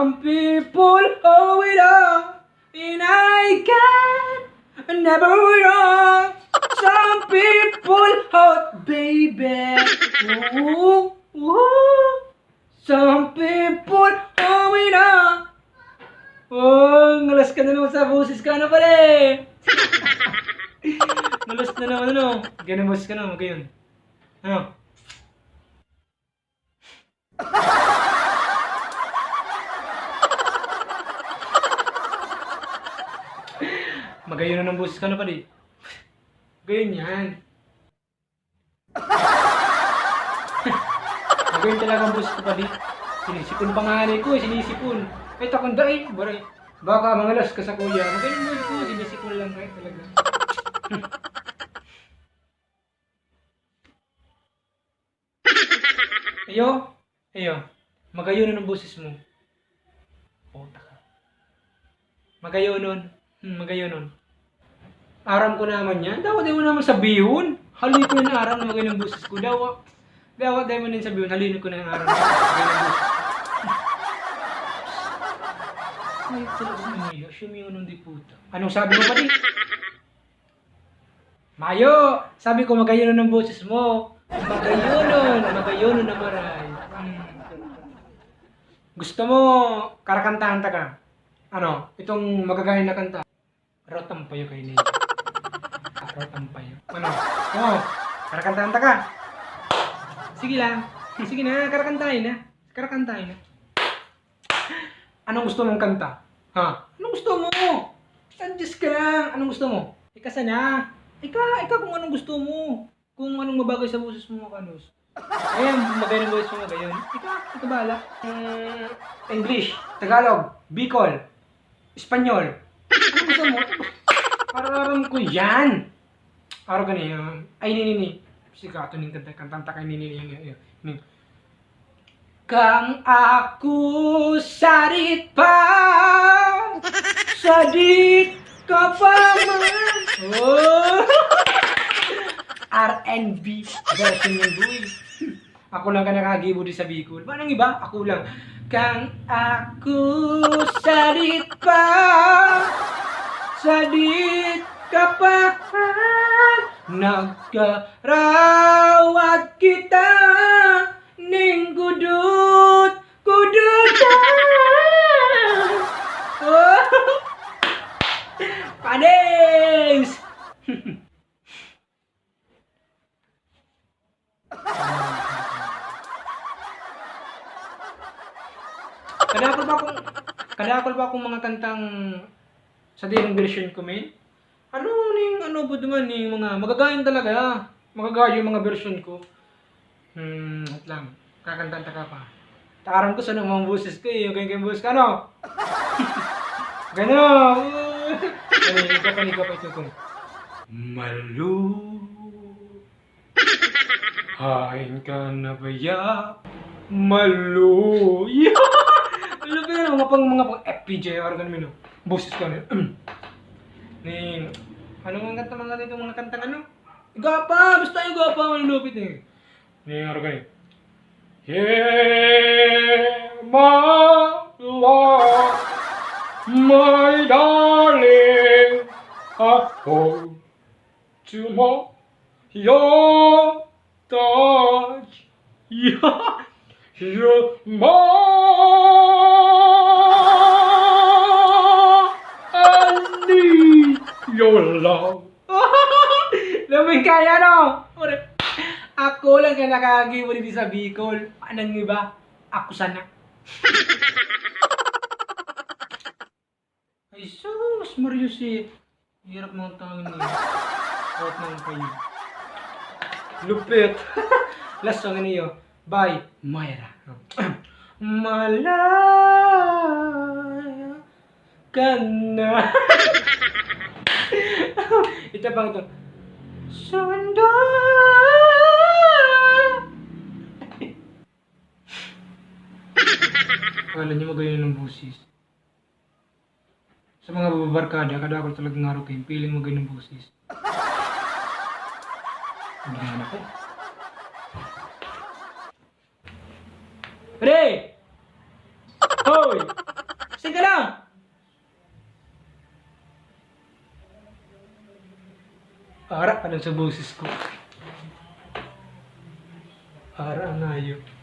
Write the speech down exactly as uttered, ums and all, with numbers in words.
Some people hold it up, and I can never wrong. Some people hurt, baby. Ooh, ooh. Some people hold it up. Oh, ngalas ka na naman sa boses ko, ano, pare? Ngalas na naman, ano? Ganun boses ka na, magayon. Ano? Magayon na ng boses ka na, padi. Gayon yan. Magayon talaga ang boses ko, padi. Sinisipon pa nga ni ko, sinisipon. Ay, takong dai, baray. Baka mangalas ka sa kuya. Magayon ang boses ko, sinisipon lang kahit talaga. Iyo, iyo. Magayonon ang boses mo. Puta ka. Magayonon. Hmm, magayonon. Aram ko naman yan. Dapat di mo naman sabihon. Haloy ko na aram na magayon ang boses ko. Dawa. Dapat di mo na sabihon. Haloy ko na aram na magayon ang boses ko. Ay, talaga, Milo. Siya may unong di puta. Anong sabi mo, padi? Mayo! Sabi ko, magayonon ang boses mo. Magayonon, magayonon na maray. Hmm. Gusto mo, karakantahan ta ka? Ano, itong magagayon na kanta? Rot ang payo kay Ney. Rot ang payo. Ano? Oo, karakantahan ta ka? Sige lang. Sige na, karakantahin na. Karakantahin na. Anong gusto mong kanta? Ha? Anong gusto mo? Suggest ka lang. Anong gusto mo? Ika sana. Ika, ika kung anong gusto mo. Kung anong mabagay sa boses mo, makanos. Ayan, magayon ang boses mo, magayon. Ika, ika bahala. Mm, English, Tagalog, Bicol, Espanyol. Anong gusto mo? Para aram ko yan. Araw ganyan. Ay, ni, ni, ni. Sige, ato ning kanta, kantang ta kay ni, ni, ni, ni, ni. Kang ako sadit pa, sadit ka pa man. Oh! R and B version yan, boy. Ako lang ka nakagibo di sa Bicol. Manang iba, ako lang. Kang ako sadit pa, sadit ka pa man. Nagkarawat kita ning gudot, gudot na. Oh! Panis! Kadakol ba akong, kadakol ba akong mga kantang sa dirong version ko, men? Ano ning ano po naman, ning mga magagayon talaga. Magagayon yung mga version ko. Hmm, wait lang. Kakantan ta ka pa. Taram ko sa mga boses ko eh. Yung kayong boses ko, ano? Ganon. Ano, ikaw pa, ikaw pa, ikaw pa. Malu. Hain ka na baya? Malu. Ano ba yun? Mga pang, mga pang F P J R ganun, no? Boses ka na. Ni, ano mga kanta, mga dito, mga kantang ano? Igwa pa, basta igwa pa, malulupit eh. Ni, ano ka eh? Yeah, my love, my darling, I hope tomorrow your touch, yeah, your mind, I need your love. Lamin kaya, no? Ako lang ka nakagibo dito sa Bicol. Anong iba? Ako sana. Ay, sus, Mario, si hirap ng tangin niya. Hirap ng payo. Lupit. Last song niyo. By Myra. Malaya ka na. Ito pa ito. Sundo. Akala niyo magayon ng boses. Sa mga babarkada, kadakol talagang araw kayo, piling mo ganun boses. Hindi naman ako. Pre! Hoy! Saan ka na? Ara ka lang sa boses ko. Ara ang hayop.